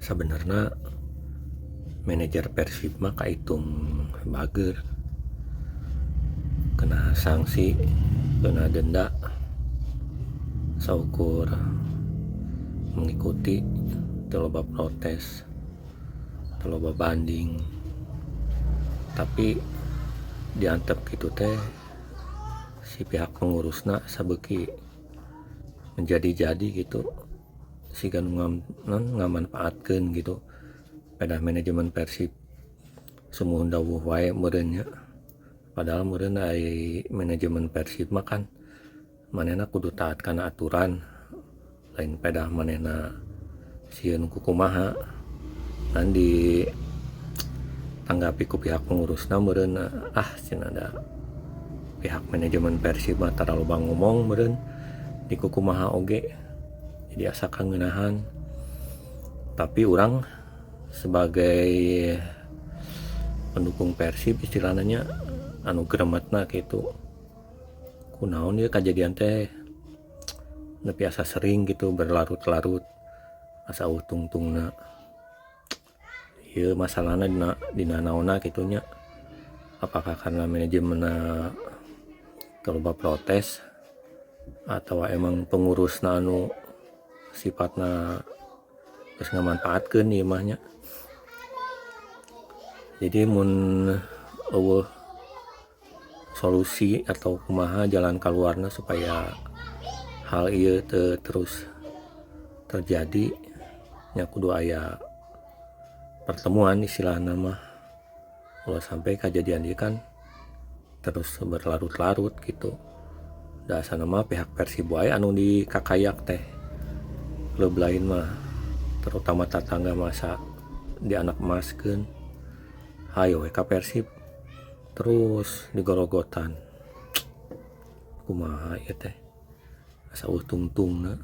Sabenerna manajer Persib mah kaitung bager, kena sanksi, kena denda saukur mengikuti, teu loba protes, teu loba banding. Tapi diantep kitu teh si pihak pengurusna sabeuki menjadi-jadi gitu, siga nu ngamanfaatkeun gitu. Pedah manajemen Persib sumuhun dawuh wae meureun nya. Padahal meureun ai manajemen Persib mah kan manehna kudu taat kana aturan, lain pedah manehna sieun kukumaha. Ngan ditanggapi ku pihak pengurusna meureun, ah cenah da pihak manajemen Persib mah tara loba ngomong meureun di kukumaha oge, jadi asa kangeunahan. Tapi urang sebagai pendukung Persib istilahna nya anu gremetna kitu, kunaon ieu kajadian teh nepi asa sering gitu berlarut-larut, asa eueuh tungtungna. Ieu masalahna dina naonna kitu nya, apakah karena manajemenna teu loba protes atawa emang pengurusna anu sifatna geus ngamanfaatkeun ieu mah nya. Jadi mun eueuh solusi atau kumaha jalan kaluarna supaya hal ieu teu terus terjadi nya, kudu aya pertemuan istilahna mah, ulah sampai kajadian ieu kan terus berlarut-larut gitu. Da asana mah pihak Persib wae anu dikakayak teh, klub lain mah terutama tatangga masa dianak emaskeun. Hayo we ka Persib terus digorogotan, kumaha ieu teh, asa eueuh tungtungna.